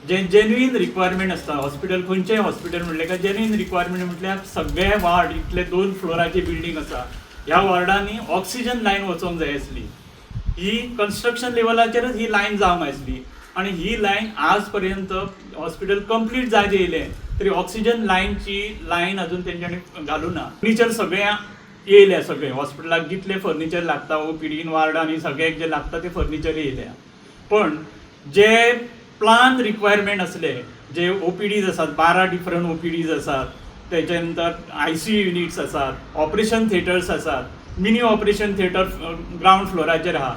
जे genuine requirement आसता hospital, खंयचेय hospital म्हणलें काय जेन्युइन रिक्वायरमेंट म्हटल्यार सगळे वार्ड, इतले दोन फ्लोराची बिल्डींग आसा, ह्या वॉर्डांनी ऑक्सिजन लायन वचोंक जाय आसली. ही कन्स्ट्रक्शन लेवलाचेरच ही लायन जावंक आसली आनी ही लायन आज पर्यंत हॉस्पिटल कंप्लीट जायत येयलें तरी ऑक्सिजन लायनची लायन अजून तेंच्यांनी घालूं ना. फर्निचर सगळें येयलें, सगळें हॉस्पिटलाक जितलें फर्निचर लागता, ओपीडीन, वार्डांनी सगळ्याक जें लागता तें फर्निचर येयलें. पण जे प्लान रिक्वायरमेंट आसले, जे ओपीडीज आसात, 12 डिफरंट ओपीडीज आसात, तेच्या नंतर आयसीयू युनिट्स आसात, ऑपरेशन थिएटर्स आसात, मिनी ऑपरेशन थिएटर ग्रावंड फ्लोराचेर आहा,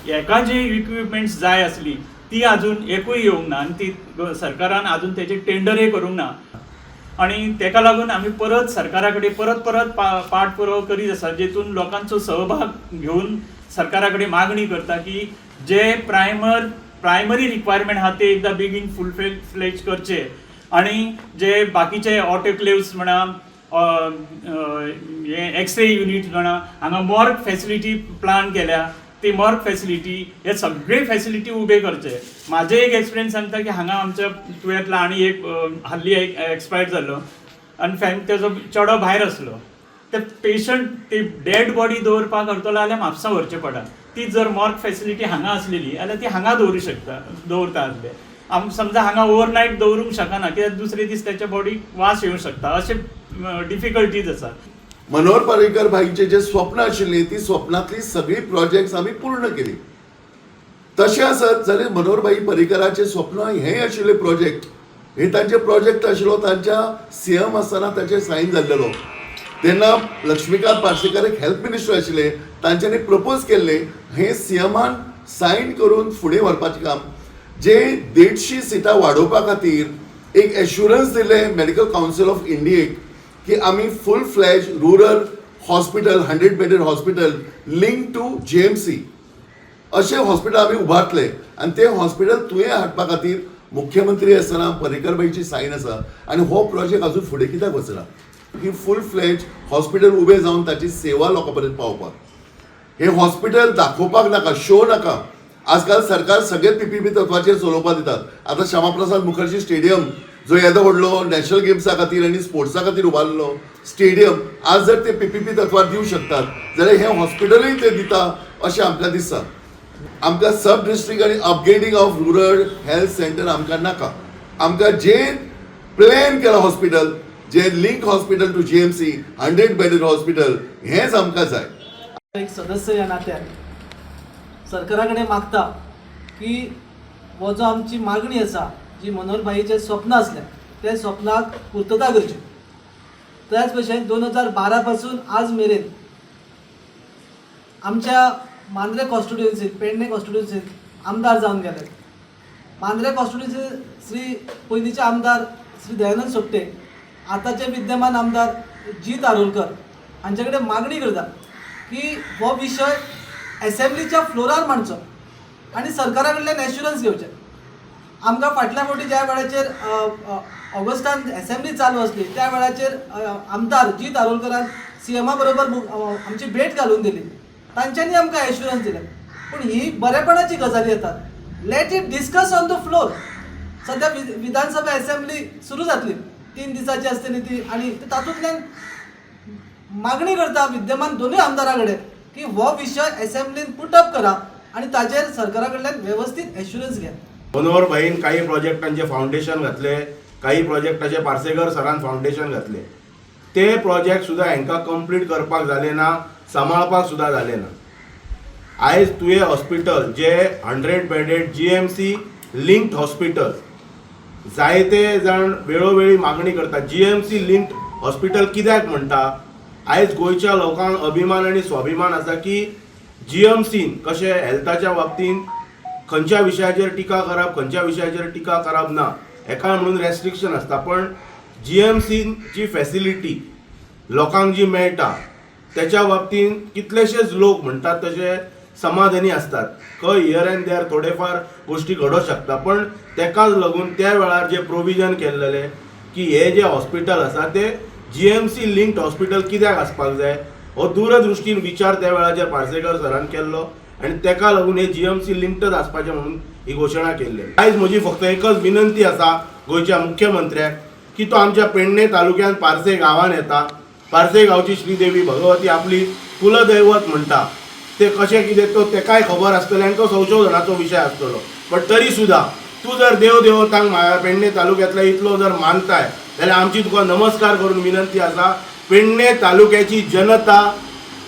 हेका जे इक्विपमेंट्स जाय आसली ती अजून एकूय येवंक ना आनी ती सरकारान अजून तेजे टेंडरय करूंक ना. आनी तेका लागून आमी परत सरकारा कडेन परत परत पाठपुरावो करीत आसा, जेतून लोकांचो सहभाग घेवन सरकारा कडेन मागणी करता की जे प्रायमरी रिक्वायरमेंट आहा ते एकदां बेगीन फूल फ्लेज करचे आनी जे बाकीचे ऑटोक्लेव्स म्हणा, हे एक्सरे युनिट म्हणा, हांगा मॉर्ग फॅसिलिटी प्लान केल्या, ती मॉर्ग फॅसिलिटी, हे सगळे फॅसिलिटी उबे करचे. म्हाजे एक एक्सपिरियन्स सांगता की हांगा आमच्या तुयेंतला आनी एक हल्ली एक एक्सपायर्ड जाल्लो आनी फॅम तेजो चेडो भायर आसलो. ते पेशंट, ती डेड बॉडी दवरपाक व्हरतलो जाल्यार म्हापसा व्हरचें पडा. ती जर मॉर्ग फॅसिलिटी हांगा आसलेली जाल्यार ती हांगा दवरूं शकता, दवरता आसले. आम समजा हांगा ओवरनायट दवरूंक शकना, कित्याक दुसरे दीस त्याच्या बॉडीक वास येवंक शकता, अशे डिफिकल्टीज आसा. मनोहर पर्रीकर भाईचे जे स्वप्न आशिल्ली, ती स्वप्नातली सगळी प्रोजेक्ट्स आमी पूर्ण केली. तशें आसत जाल्यार मनोहर भाई पर्रीकराचे स्वप्न हें आशिल्लें प्रोजेक्ट, हे तांचे प्रोजेक्ट आशिल्लो, तांच्या सीएम आसतना ताचेर सायन जाल्लेलो. तेन्ना लक्ष्मीकांत पार्सेकर एक हेल्थ मिनिस्टर आशिल्ले, तांच्यांनी प्रपोज केल्ले, हे सीएमान सायन करून फुडें व्हरपाचें काम. जे 150 सिटां वाडोवपा खातीर एक एश्युरन्स दिलें मेडिकल कावन्सील ऑफ इंडियेक की आमी full fledge rural hospital, 100 bedded hospital link to GMC, अशें हॉस्पिटल आमी उबारतले. आनी तें हॉस्पिटल तुयें हाडपा खातीर मुख्यमंत्री आसतना पर्रीकर भाईची सायन आसा. आनी हो प्रोजेक्ट अजून फुडें कित्याक वचना की फूल फ्लेज हॉस्पिटल उबें जावन ताची सेवा लोकां पर्यंत पावपाक? हे हॉस्पिटल दाखोवपाक नाका, शो नाका. आजकाल सरकार सगळे पीपीपी तत्वाचेर चलोवपाक दितात. आतां श्यामाप्रसाद मुखर्जी स्टेडियम जो येदो व्हडलो नॅशनल गेम्सा खातीर आनी स्पोर्ट्सा खातीर उबारलो स्टेडियम, आज जर ते पीपीपी तत्वार दिवं शकतात जाल्यार हें हॉस्पिटलूय ते दिता अशें आमकां दिसता. आमकां सब डिस्ट्रिक्ट आनी upgrading of rural health centre आमकां नाका. आमकां जे प्लॅन केलां hospital, J link hospital to GMC, 100 bedded hospital, हेंच आमकां जाय. एक सदस्य ह्या नात्यान सरकारा कडेन मागता की हो जो आमची मागणी आसा, जी मनोहर भाईचें स्वप्न आसलें, त्या स्वप्नाक पुर्तता करची. त्याच भशेन 2012 पासून आज मेरेन आमच्या मांद्रे कॉन्स्टिट्युएन्सीत, पेडणे कॉन्स्टिट्युएन्सीत आमदार जावन गेले. मांद्रे कॉन्स्टिट्युएन्सी श्री पयलींचे आमदार श्री दयानंद सोपटे, आतांचे विद्यमान आमदार जीत आरोलकर हांचे कडेन मागणी करता की हो विशय एसेंब्लीच्या फ्लोरार मांडचो आनी सरकारा कडल्यान एश्युरन्स घेवचें. आमकां फाटल्या फावटी ज्या वेळाचेर ऑगस्टान एसेंब्ली चालू आसली, त्या वेळाचेर आमदार जीत आरोलकरान सीएमा बरोबर आमची भेट घालून दिली. तांच्यांनी आमकां एश्युरन्स दिलें. पूण ही बरेपणाची गजाली येतात. Let it discuss on the floor. सध्या विधानसभा एसेंब्ली सुरू जातली, 3 दिसाची आसतली ती. आनी तातूंतल्यान मागणी करता विद्यमान दोनूय आमदारा कडेन की हो विशय एसेंब्लीन पुटअप करा आनी ताजेर सरकारा कडल्यान वेवस्थीत एश्युरन्स घ्या. मनोहर भाईन काही प्रोजेक्टांचे फावंडेशन घातले, काही प्रोजेक्टाचे पार्सेकर सरान फावंडेशन घातले. ते प्रोजेक्ट सुद्दां हांकां कंप्लीट करपाक जाले ना, सांबाळपाक सुद्दां जाले ना. आयज तुवें हॉस्पिटल जे 100 bedded GMC linked hospital, जायते जाण वेळोवेळी मागणी करतात, जीएमसी लिंक्ड हॉस्पिटल कित्याक म्हणटा? आयज गोंयच्या लोकांक अभिमान आनी स्वाभिमान आसा की जीएमसीन कशें हेल्थाच्या बाबतींत खंयच्या विशयाचेर टिका करप, खंयच्या विशयाचेर टिका करप ना, हेका म्हणून रेस्ट्रिक्शन आसता. पण जीएमसीन जी फॅसिलिटी लोकांक जी मेळटा, त्याच्या बाबतींत कितलेशेच लोक म्हणटात तशे समाधानी आसतात. खंय here and there थोडेफार गोश्टी घडोवंक शकता, पण तेकाच लागून त्या वेळार जे प्रोविजन केल्लेले की हे जे हॉस्पिटल आसा ते जीएमसी लिंक्ड हॉस्पिटल कित्याक आसपाक जाय, हो दूरदृश्टीन विचार त्या वेळाचेर पार्सेकर सरान केल्लो. आनी तेका लागून हे जीएमसी लिंक्डच आसपाचें म्हणून ही घोशणा केल्ली. आयज म्हजी फक्त एकच विनंती आसा गोंयच्या मुख्यमंत्र्याक की तो आमच्या पेडणे तालुक्यान पार्से गांवान येता. पार्से गांवची श्रीदेवी भगवती आपली कुलदैवत म्हणटा, ते कशें कितें तो तेकाय खबर आसतलें आनी तो संशोधनाचो विशय आसतलो. बट तरी सुद्दां तूं जर देव देवतांक पेडणे तालुक्यांतल्या इतलो जर मानताय जाल्यार आमची तुका नमस्कार करून विनंती आसा, पेडणे तालुक्याची जनता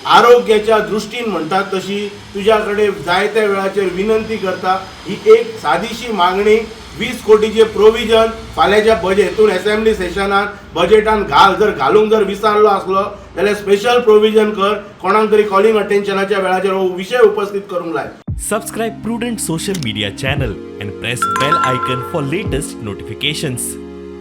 आरोग्याच्या दृश्टीन म्हणटात तशी तुज्या कडेन जायत्या वेळाचेर विनंती करता. ही एक सादीशी मागणी, 20 कोटीचे प्रोविजन फाल्यांच्या बजेट एसेंब्ली सेशनान बजेटान घाल. जर घालूंक जर विसरलो आसलो जाल्यार स्पेशल प्रोविजन कर, कोणाक तरी कॉलिंग अटेन्शनाच्या वेळाचेर हो विशय उपस्थित करूंक लाय. Subscribe Prudent Social Media channel and press bell icon for latest notifications.